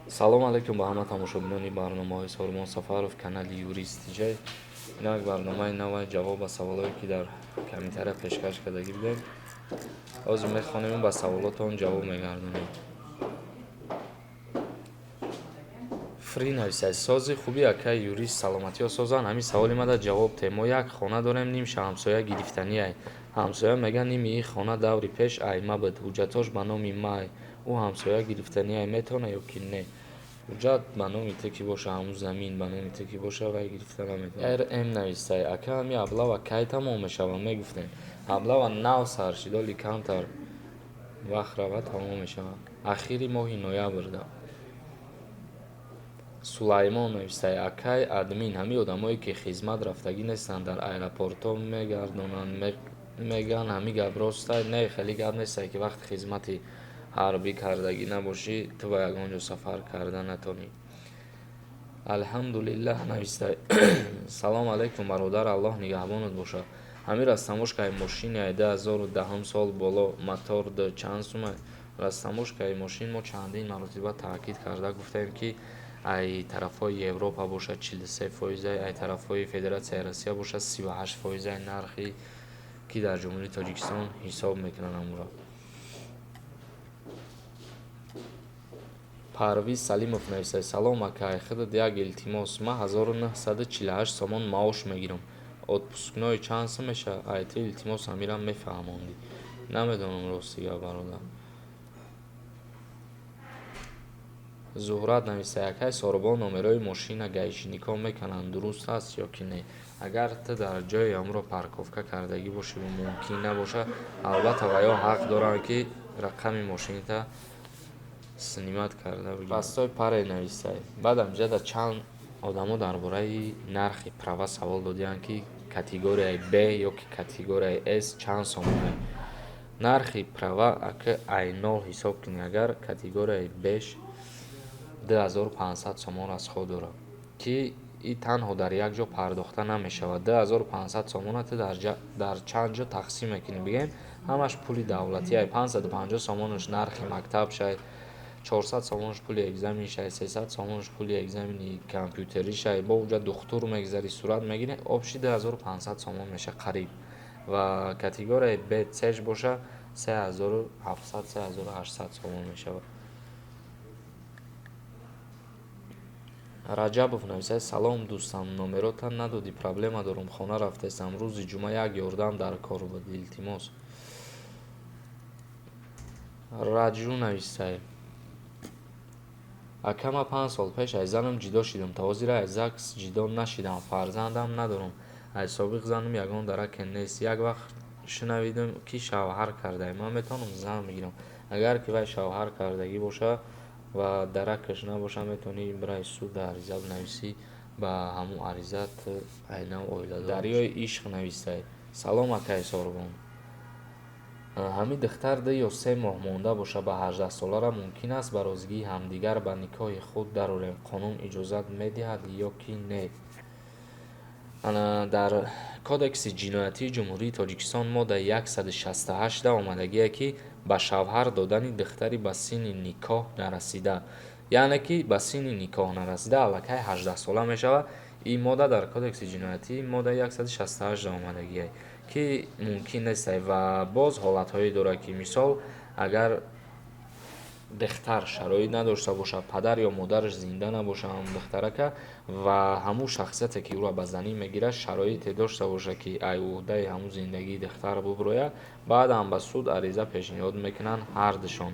Салом алейкум ба ҳама тамошобинони барномаҳои Сорбон Сафаров, канали Юрист Тиҷай. Инак барномаи навай, ҷавоб ба саволҳое, ки дар комментария пешкаш кардагӣ будем. Ҳозир мехонем, ба саволотон ҷавоб мегардонем. Фри нависад: сози хуби, акай юрист, саломатиҳо созанд. Ҳамин саволи мада ҷавоб те. Мо як хона дорем, нимша ҳамсоя гирифтаниай. Ҳамсоя мега, ними ин хона даври пеш айма буд, ҳуҷҷатош ба номи май. Ӯ ҳамсоя гирифтаниай, метавона ё ки не? Ҳуҷҷат ба номи ту ки боша, ҳамун замин ба номи ту ки боша, вай гирифта наметавонад. Рм нависай: ака, ҳами облава кай тамом мешавад? Мегуфтем, облава нав сар шид, оли камтар вақт равад, тамом мешавад, ахири моҳи ноябрда. Сулаймон нависай: акай админ, ҳамин одамое ки хизмат рафтагӣ нестанд, дар аэропортҳо мегардонанд, мегӯянд, ҳамин гап ростай? Не, хеле гап нестай, ки вақти хизмати ҳарбӣ кардагӣ набошӣ, ту ба ягон ҷо сафар карда натонӣ. Алҳамдулиллаҳ навистай: салом алейкум, бародар, Аллоҳ нигаҳбонат бошад. Ҳамин растаможкаи мошини ай 2010 сол боло, мотор д чанд сумай? Растаможкаи мошин мо чандин маротиба таъкид карда гуфтаем, ки ай тарафҳои Европа бошад, 43 фоизай, ай тарафҳои Федератсияи Россия бошад, 38 фоизай нархи ки дар Ҷумҳурии Тоҷикистон ҳисоб мекунанд амуро. Парвиз Салимов нависад: салом, акай, худат як илтимос, ман 1948 сомон маош мегирам, отпускной чанд сум мешавад? Ай ту илтимос ҳамирам мефаҳмондӣ. Намедонам, рости гап, бародар. Зуҳрат нависад: акай Сорбон, номерои мошина гаишникҳо мекунанд, дуруст аст ё ки не? Агар ту дар ҷои ҳамонро парковка кардагӣ бошӣ ва мумкин набошад, албатта ваё ҳақ доранд, ки рақами мошината снимать карда бигиранд. Пастой паре нависай: баъд амҷада чанд одамо дар бораи нархи права савол додианд, ки категорияи б ё ки категорияи с чанд сомонае. Нархи права, ака, ай нол ҳисоб кунӣ, агар категорияи беш 2500 сомон расход дорад, ки и танҳо дар як ҷо пардохта намешавад. 2500 сомона ту дар чанд ҷо тақсим мекунӣ? Бигем, ҳамаш пули давлатиай: 550 сомонаш нархи мактаб шай, 400 сомонаш пули экзамен шай, 300 сомонаш пули экзамени компютерӣ шай, бо уҷа духтур мегзарӣ, сурат мегирӣ, общий 2500 сомон меша қариб. Ва категорияи б цш боша, 3700, 3800 сомон мешавад. Раҷабов нависад: салом, дӯстам, номерота надодӣ, проблема дорум, хона рафтаистам, рӯзи ҷумъа як ёрдам дар кор буд, илтимос. Раҷу нависай: ака, ман 5 сол пеш аз занам ҷудо шидам, то ҳозира аз ЗАГС ҷудо нашидам, фарзандам надорам, аз собиқ занам ягон дараке нест. Як вақт шунавидам, ки шавҳар кардай, ман метавонам зан бигирам? Агар ки вай шавҳар кардагӣ боша ва даракаш набоша, метавонӣ бираи суд, ариза бинависӣ, ба ҳамун ариза ту айнав оиладор. Дарёи ишқ нависай: салом, акай Сорбон, ҳамин духтар 2 ё 3 моҳ монда боша ба 18-солара, мумкин аст ба розигии ҳамдигар ба никоҳи худ дарорем? Қонун иҷозат медиҳад ё ки не? Дар Кодекси ҷиноятии Ҷумҳурии Тоҷикистон моддаи 168 омадагие, ки ба шавҳар додани духтари ба синни никоҳ нарасида, яъне ки ба синни никоҳ нарасида аллакай 18-сола мешавад. Ин модда дар Кодекси ҷиноятӣ моддаи 168 омадагие, ки мумкин нестай. Ва боз ҳолатҳое дорад, ки мисол, агар духтар шароит надошта бошад, падар ё модараш зинда набошад, ҳамун духтарака ва ҳамун шахсияте, ки ӯро ба занӣ мегирад, шароите дошта бошад, ки ай уҳдаи ҳамун зиндагии духтар буброяд, баъдан ба суд ариза пешниҳод мекунанд ҳардушон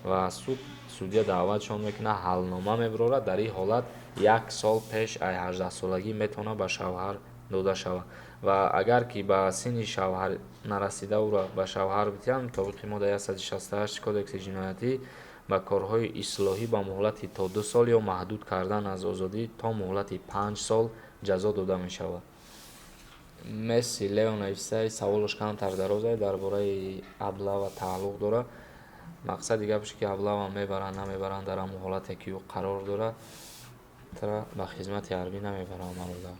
ва суд, судья даъватшон мекунад, ҳалнома мебарорад. Дар ин ҳолат як сол пеш ай 18-солагӣ метавонад ба шавҳар дода шавад. Ва агар ки ба синни шавҳар нарасида ӯро ба шавҳар бидиҳанд, мутобиқи моддаи 168 Кодекси ҷиноятӣ ба корҳои ислоҳӣ ба муҳлати то 2 сол ё маҳдуд кардан аз озодӣ то муҳлати 5 сол ҷазо дода мешавад. Месси Лео нависай, саволаш камтар дарозай, дар бораи облава тааллуқ дорад. Мақсади гапш, ки облава мебаранд, намебаранд, дар ҳамон ҳолате ки ӯ қарор дорад, тура ба хизмати ҳарбӣ намебаранд, бародар,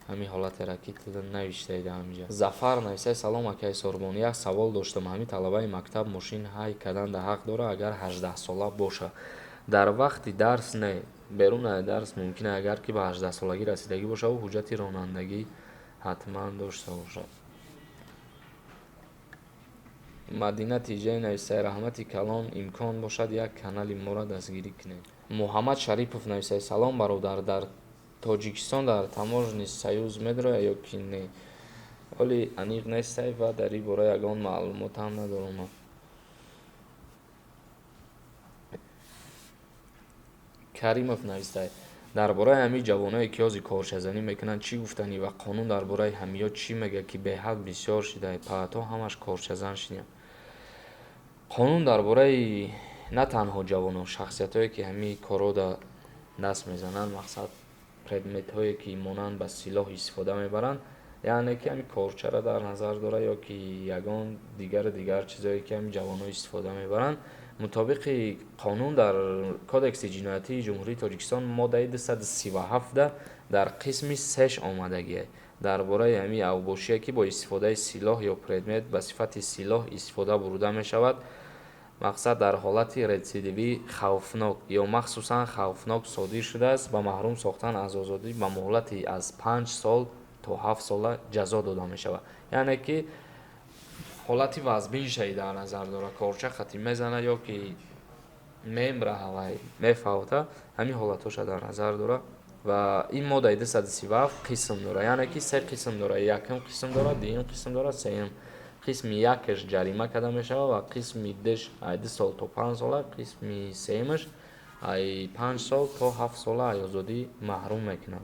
ҳамин ҳолатеро, ки ту навиштаи дар ҳаминҷа. Зафар нависай: салом, акаи Сорбон, як савол доштам, ҳамин талабаи мактаб мошин ҳай кардан ҳақ дорад, агар 18-сола бошад? Дар вақти дарс не, берун аз дарс мумкин агар ки ба 18-солагӣ расидагӣ бошад, ӯ ҳуҷҷати ронандагӣ ҳатман дошта бошад. Мадина Тиҷай нависай: раҳмати калон, имкон бошад як канали моро дастгирӣ кунед. Муҳаммад Шарипов нависай: салом бародар, дар Тоҷикистон дар таможенный союз медрояд ё ки не? Ҳоли аниқ нестай ва дар ин бора ягон маълумот ҳам надорам. Каримов навистай: дар бораи ҳамин ҷавоное ки ҳозир корчазанӣ мекунанд чӣ гуфтанӣ ва қонун дар бораи ҳамиё чӣ мегӯяд, ки беҳад бисёр шидай, паҳто ҳамаш корчазан шиданд. Қонун дар бораи на танҳо ҷавонон, шахсиятҳое ки ҳамин корҳо даст мезананд, мақсад предметҳое ки монанд ба силоҳ истифода мебаранд, яъне ки ҳамин корчаро дар назар дорад ё ки ягон дигару дигар чизое ки ҳамин ҷавонҳо истифода мебаранд. Мутобиқи қонун дар Кодекси ҷиноятии Ҷумҳурии Тоҷикистон моддаи 237 дар қисми 3 омадагиа дар бораи ҳамин авбошие ки бо истифодаи силоҳ ё предмет ба сифати силоҳ истифода бурда мешавад, мақсад дар ҳолати рецидивӣ хавфнок ё махсусан хавфнок содир шудааст, ба маҳрум сохтан аз озодӣ ба муҳлати аз 5 сол то 7 сола ҷазо дода мешавад. Яъне ки ҳолати вазбиншаи дар назар дорад, корча хати мезана ё ки мемра, ҳавай мефавта, ҳамин ҳолатҳоша дар назар дорад. Ва ин моддаи 237 қисм дорад, яъне ки се қисм дорад: якум қисм дорад, дуюм қисм дорад, сеюм. Қисми якаш ҷарима карда мешавад ва қисми душ ай 2 сол то 5 сола, қисми сеюмаш ай 5 сол то 7 сола ай озодӣ маҳрум мекунад.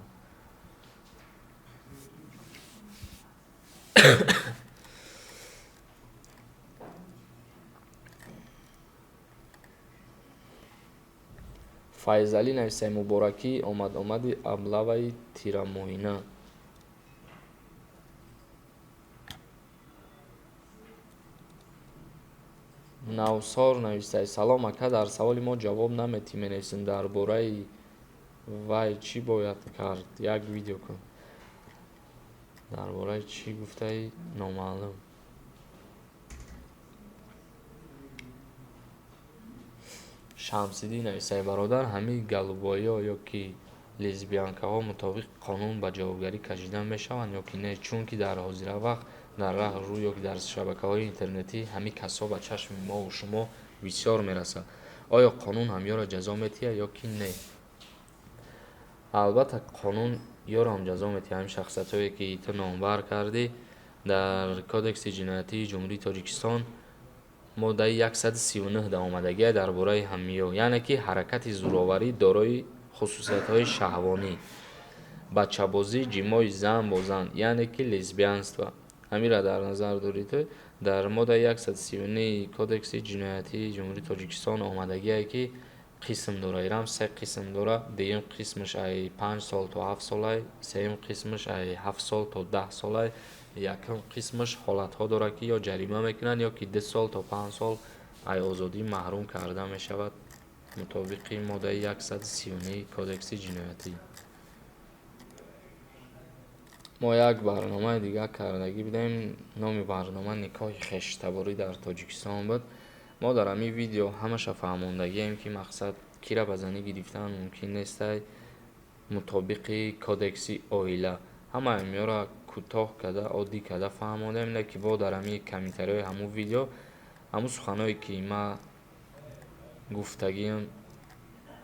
Файзалӣ нависай: муборакӣ омад-омади аблаваи тирамоҳина. Навсор нависай: салом ака, дар саволи мо ҷавоб наметӣ, менависем дар бораи вай чӣ бояд кард, як видео кун. Дар бораи чӣ гуфтаи номаълум. Шамсиддин нависай: бародар, ҳамин голубойҳо ё ки лесбиянкаҳо мутобиқи қонун ба ҷавобгарӣ кашида мешаванд ё ки не? Чунки дар ҳозира вақт дар раҳ рӯ ё ки дар шабакаҳои интернетӣ ҳамин касҳо ба чашми мову шумо бисёр мерасад. Оё қонун ҳамёро ҷазо метиҳад ё ки не? Албатта қонун ёрам ҷазо метиҳад. Ҳамин шахсиятҳое ки ту номбар кардӣ дар Кодекси ҷиноятии Ҷумҳурии Тоҷикистон моддаи 139 омадагия дар бораи ҳамиё, яъне ки ҳаракати зӯроварӣ дорои хусусиятҳои шаҳвонӣ, бачабозӣ, ҷимои зан бо зан, яъне ки лесбиянство. Ҳаминро дар назар дорӣ ту дар моддаи 139 Кодекси ҷиноятии Ҷумҳурии Тоҷикистон омадагие ки қисм дора, ирам се қисм дора: дуюм қисмаш ай 5 сол то 7 солай, сеюм қисмаш ай 7 сол то 10 солай, якум қисмаш ҳолатҳо дорад ки ё ҷарима мекунанд ё ки 2 сол то 5 сол ай озодӣ маҳрум карда мешавад мутобиқи моддаи 139 Кодекси ҷиноятӣ. Мо як барномаи дигар кардагӣ будем, номи барнома никоҳи хештаборӣ дар Тоҷикистон буд. Мо дар ҳамин видео ҳамаша фаҳмондагием ки мақсад кира ба занӣ гирифтан мумкин нестай мутобиқи кодекси оила. Ҳамаи ҳамиёро кӯтоҳ карда, оддӣ карда фаҳмондем, не ки бо дар ҳамин комментариҳои ҳамун видео ҳамун суханҳое ки ма гуфтагиам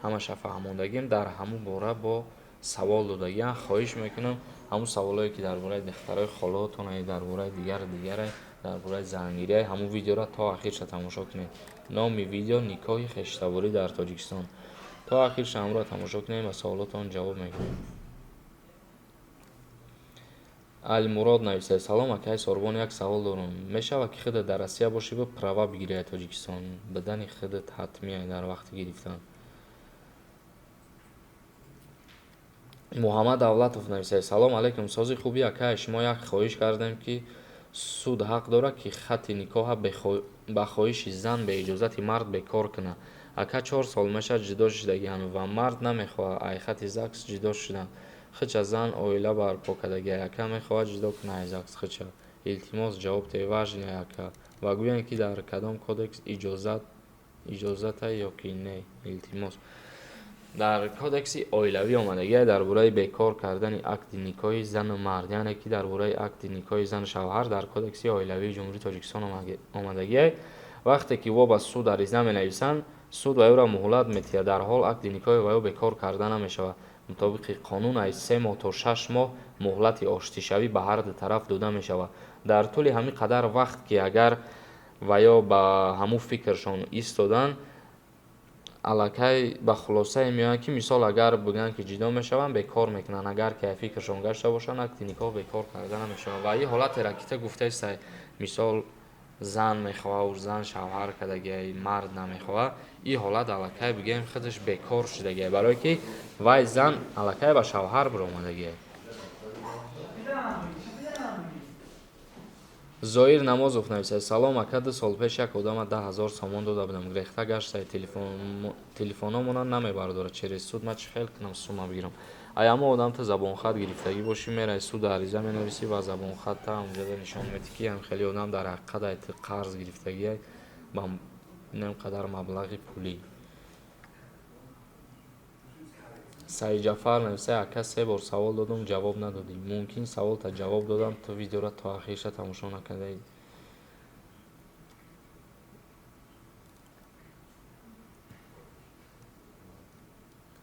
ҳамаша фаҳмондагиам дар ҳамун бора бо савол додагиам. Хоҳиш мекунам ҳамун саволое ки дар бораи духтарои холаотонае, дар бораи дигару дигаре, дар бораи зангирие, ҳамун видеоро то ахирша тамошо кунед. Номи видео никоҳи хештаборӣ дар Тоҷикистон. То ахирша ҳамонро тамошо кунед ва саволотон ҷавоб мегиред. Алмурод нависад: салом акай Сорбон, як савол дорам. Мешавад ки худат дар Россия бошӣ ва права бигирӣ аз Тоҷикистон? Бидани худат ҳатмия дар вақти гирифтан. Муҳаммад Давлатов нависад: салом алейкум, сози хуби акай, шумо як хоҳиш кардем ки суд ҳақ дорад ки хати никоҳа ба хоҳиши зан бе иҷозати мард бекор кунад. Ака 4 сол мешавад ҷудо шудагиам ва мард намехоҳад ай хати ЗАГС ҷудо шудан. Хича зан оила барпо кардагиай, ака мехоҳад ҷудо кунад ай ЗАГС хича. Илтимос ҷавоб те важный ака. Ва гӯянд ки дар кадом кодекс иҷозат Иҷозата ё ки не? Илтимос. Дар кодекси оилавӣ омадагиай дар бораи бекор кардани акди никоҳи зану мард, яъне ки дар бораи акди никоҳи зану шавҳар дар кодекси оилавии Ҷумҳурии Тоҷикистон омадагиай. Вақте ки во ба суд ариза менависанд, суд ба ӯро муҳлат метиҳад, дар ҳол акди никоҳи ва ё бекор карда намешавад. Мутобиқи қонун аз 3 моҳ то 6 моҳ муҳлати оштишавӣ ба ҳар ду тараф дода мешавад. Дар тӯли ҳамин қадар вақт ки агар ва ё ба ҳамун фикршон истоданд, аллакай ба хулосае меоянд, ки мисол агар бигӯянд ки ҷудо мешаванд, бекор мекунанд. Агар ки фикршон гашта бошанд, акди никоҳ бекор карда намешавад. Ва ин ҳолатеро ки ту гуфтаистай, мисол зан мехоҳад, зан шавҳар кардагиай, мард намехоҳад, ин ҳолат аллакай бигӯем худаш бекор шудагиай, барое ки вай зан аллакай ба шавҳар биромадагиай. Зоир Намозов нависад: салом ака, 2 сол пеш як одама 10 000 сомон дода будам, грехта гаштай, телефономона намебардорад, через суд ман чӣ хел кунам сума бигирам? Ай ҳамо одам ту забонхат гирифтагӣ бошӣ, мераи суд ариза менависӣ ва забонхатта ҳамҷода нишон медиҳӣ, ки ҳам хеле одам дар ҳақиқат ай ту қарз гирифтагиай ба ин қадар маблағи пулӣ. Саидҷафар нависад: ака, 3 бор савол додум, ҷавоб надодӣ. Мумкин саволта ҷавоб додам, ту видеоро то ахирша тамошо накардаӣ.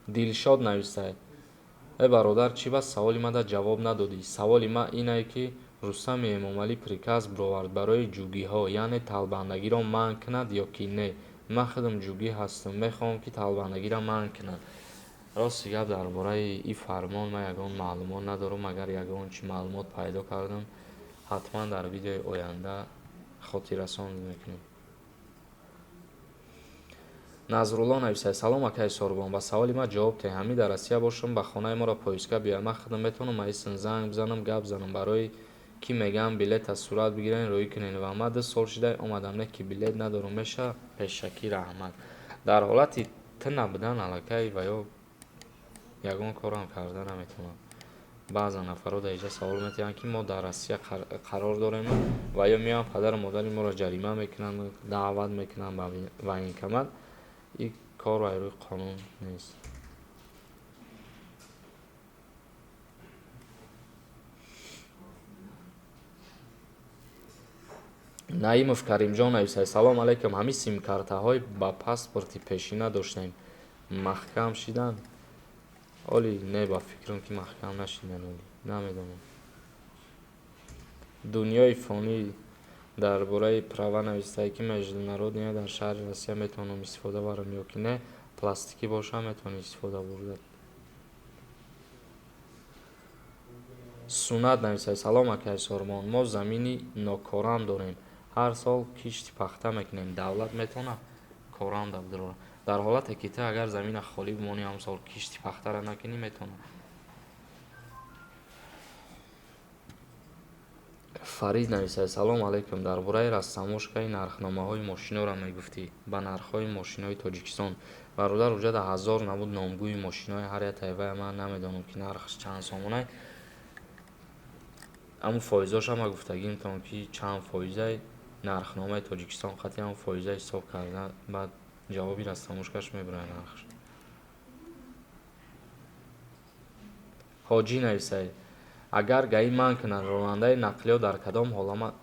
Дилшод нависад: э бародар, чӣ бас саволи мада ҷавоб надодӣ? Саволи ман инае ки Рустами Эмомалӣ приказ бировард барои ҷугиҳо, яъне талбандагиро манъ кунад ё ки не? Ман худам ҷугӣ ҳастам, мехоҳам ки талбандагиро манъ кунад. Рости гап, дар бораи ин фармон ман ягон маълумот надорам. Агар ягон чи маълумот пайдо кардам, ҳатман дар видеои оянда хотиррасон мекунем. Назрулло нависад: салом акаи Сорбон, ба саволи ман ҷавоб теҳ. Ҳамин дар Россия бошам, ба хонаи моро поиска биёяд, ман худам метавонам аисн занг бизанам, гап занам, барои ки мегӯям билета сурат бигирен, рӯӣ кунен ва ман 2 сол шуда омадам, не ки билет надорам, меша пешакӣ раҳмат. Дар ҳолати ту набудан аллакай ва ё ягон корам карда наметавонам. Баъзан нафарҳо дар инҷа савол метиҳанд, ки мо дар Россия қарор дорем ва ё меоянд падару модари моро ҷарима мекунанд, даъват мекунанд ба военкомат. Ин кор аз рӯи қонун нест. Наимов Каримҷон нависад: салом алайкум, ҳамин симкартаҳои ба паспорти пешина доштем маҳкам шиданд? Оли не, ба фикрам ки маҳкам нашиданд, оли намедонам. Дунёи фонӣ дар бораи права навистае, ки международния дар шаҳри Россия метавонам истифода барам ё ки не? Пластикӣ боша метавонӣ истифода бурда. Сунат нависад: салом акаи Сормон, мо замини нокорам дорем, ҳар сол кишти пахта мекунем, давлат метавонад корам дабдурора? Дар ҳолате ки ту агар замина холӣ бимонӣ, ҳам сол кишти пахтара накунӣ, метавонад. Фарид нависад: салом алайкум, дар бораи растамошкаи нархномаҳои мошинҳоро мегуфтӣ, ба нархҳои мошинҳои Тоҷикистон. Бародар, уҷада 1000 набуд номгӯи мошинҳои ҳар як тайвая, ман намедонам ки нархш чанд сомонай. Аммо фоизоша ма гуфтагимтон ки чанд фоизай нархномаи Тоҷикистон қатъи ҳам фоиза ҳисоб карда, баъд ҷавоби растамошкаш мебурад нархш. Ҳоҷӣ нависад: агар ГАИ манъ кунад, ронандаи нақлиёт дар кадом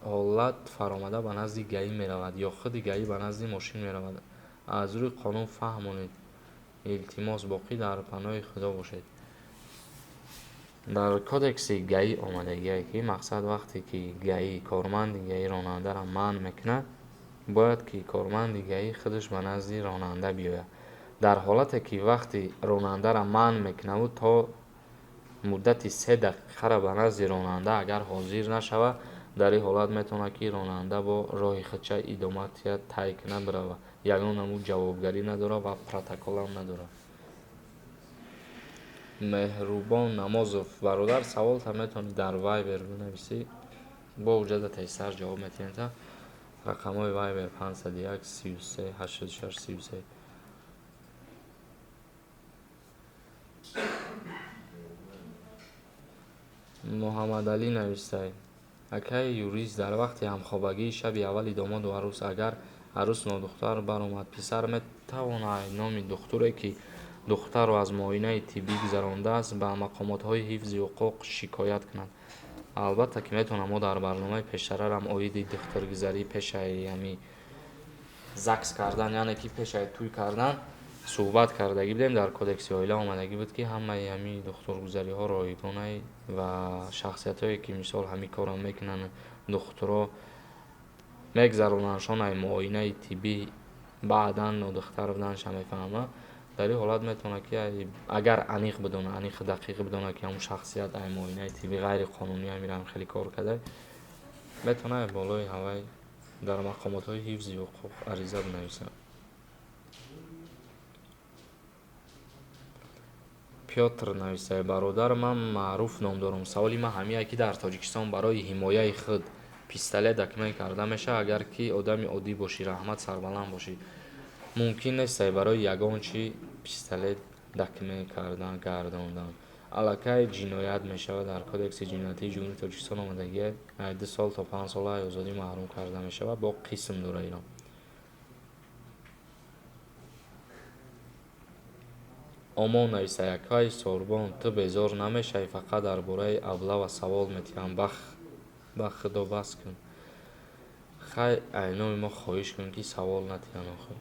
ҳолат фаромада ба назди ГАИ меравад ё худи ГАИ ба назди мошин меравад? Аз рӯи қонун фаҳмонед, илтимос, боқӣ дар паноҳи Худо бошед. Дар кодекси ГАИ омадагие ки мақсад вақте ки ГАИ, корманди ГАИ ронандаро манъ мекунад, бояд ки корманди ГАИ худаш ба назди ронанда биёяд. Дар ҳолате ки вақти ронандаро манъ мекунаву то муддати 3 дақиқаро ба назди ронанда агар ҳозир нашавад, дар ин ҳолат метавонад ки ронанда бо роҳи худша идома диҳад, тай кунад, биравад. Ягон намуд ҷавобгарӣ надорад ва протоколам надорад. Меҳрубон Намозов: бародар, саволта метавонӣ дар Вайбер бинависӣ, бо уҷада тезтар ҷавоб метиҳем. Та рақамҳои Вайбер 501 33 86 33. Муҳаммадалӣ навистай: акаи юрист, дар вақти ҳамхобагии шаби аввали домоду арӯс агар Арӯс нодухтар баромад. Писар метавонад номи духтуре, ки духтарро аз муоинаи тиббӣ гузарондааст, ба мақомотҳои ҳифзи ҳуқуқ шикоят кунад? Албатта, ки метавонам. Мо дар барномаи пештарарам оиди духтургузарӣ пешаи ҳами ЗАГС кардан, яъне ки пешаи тӯй кардан суҳбат кардагӣ будем. Дар Кодекси оила омадагӣ буд, ки ҳамаи ҳами духтургузариҳо ройгонай ва шахсиятҳое, ки мисол ҳамин корро мекунанд, духтуро мегзаронандшон ай муоинаи тиббӣ, баъдан нодухтар буданша мефаҳмад. Дар ин ҳолат метавонад, ки агар аниқ бидонад, аниқ дақиқ бидонад, ки ҳамун шахсият ай муоинаи тиббӣ ғайриқонунӣ ҳамирам хеле кор карда, метавонад болои ҳавай дар мақомотҳои ҳифзи ҳуқуқ ариза бинависад. Пётр нависад: бародар, ман Маъруф ном дорам. Саволи ман ҳамие, ки дар Тоҷикистон барои ҳимояи худ пистолет документ карда мешавад, агар ки одами оддӣ бошӣ? Раҳмат, сарбаланд бошӣ. Мумкин нестай барои ягон чӣ пистолет документ кардан, гардондан. Аллакай ҷиноят мешавад. Дар Кодекси ҷиноятии Ҷумҳурии Тоҷикистон омадагия, 2 сол то 5 сола озодӣ маҳрум карда мешавад. Бо қисм дора ино. Омон нависа: якай Сорбон, ту безор намешавӣ? Фақат дар бораи облава савол метиҳам. Ба худо, бас кун. Хай, айноми мо хоҳиш кун, ки савол натиҳанд охир.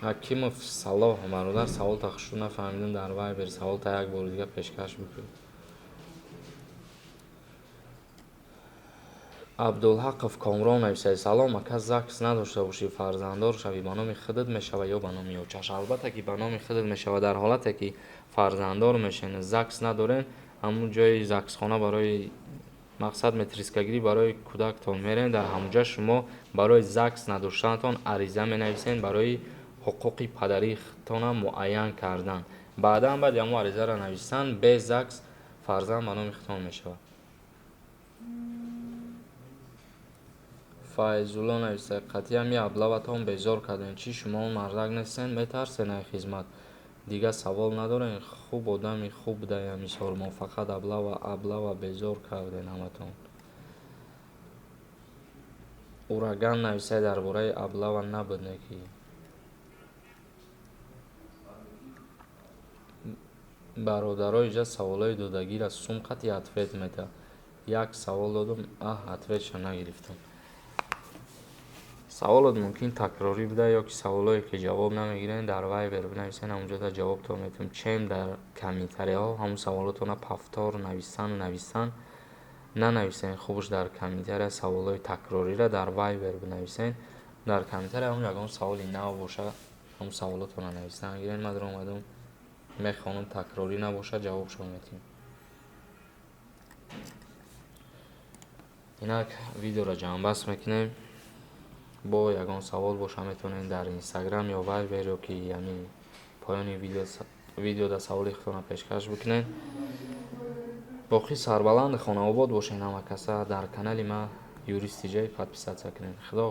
Ҳакимов Салоҳ, бародар, саволта хушрӯ нафаҳмидам. Дар Вайбер саволта як бори дига пешкаш бикун. Абдулҳақов Комрон нависад: салом, ака, ЗАГС надошта бошӣ, фарзанддор шавӣ, ба номи худат мешавад ё ба номи очаш? Албатта, ки ба номи худат мешавад. Дар ҳолате ки фарзанддор мешавед, ЗАГС надоред, ҳамун ҷои ЗАГСхона барои мақсад метрискагирӣ барои кӯдактон мерем. Дар ҳамунҷа шумо барои ЗАГС надоштанатон ариза менависед, барои ҳуқуқи падаритонам муайян кардан. Баъдан, баъди ҳамун аризаро нависан, бе ЗАГС фарзанд ба номи худтон мешавад. Файзулло нависта: қатъи ҳами облаватон безор кардем. Чӣ, шумо мардак нестен? Метарсен ай хизмат? Дига савол надорем. Хуб, одами хуб будаям Сормон, фақат облава, облава, безор карден ҳаматон. Ураган нависай: дар бораи облава набуд неки. Бародаро, иҷа саволҳои додагира сум қатъи ответ мета. Як савол додум, аҳ, ответша нагирифтам. Саволот мумкин такрорӣ буда ё ки саволое ки ҷавоб намегирен, дар Вайбер бинависен, ҳамунҷода ҷавобтон метавонем. Чем дар комментарияҳо ҳамун саволотонро повтор нависану нависан нанависен. Хубш дар комментария саволҳои такрориро дар Вайбер бинависен. Дар комментария ҳамун ягон саволи нав боша, ҳамун саволотонро нависан гирен. Ман омадам, мехонам, такрорӣ набошад, ҷавобшон метиҳем. Инак, видеоро ҷамъбаст мекунем. Бо ягон савол боша, метавонед дар Инстаграм ё Вайбер ё ки ҳамин поёни видеода саволи худтонро пешкаш бикунед. Боқӣ сарбаланду хонаобод бошед ҳама каса. Дар канали ма Юрист Тиҷай подписаться кунед. Худо.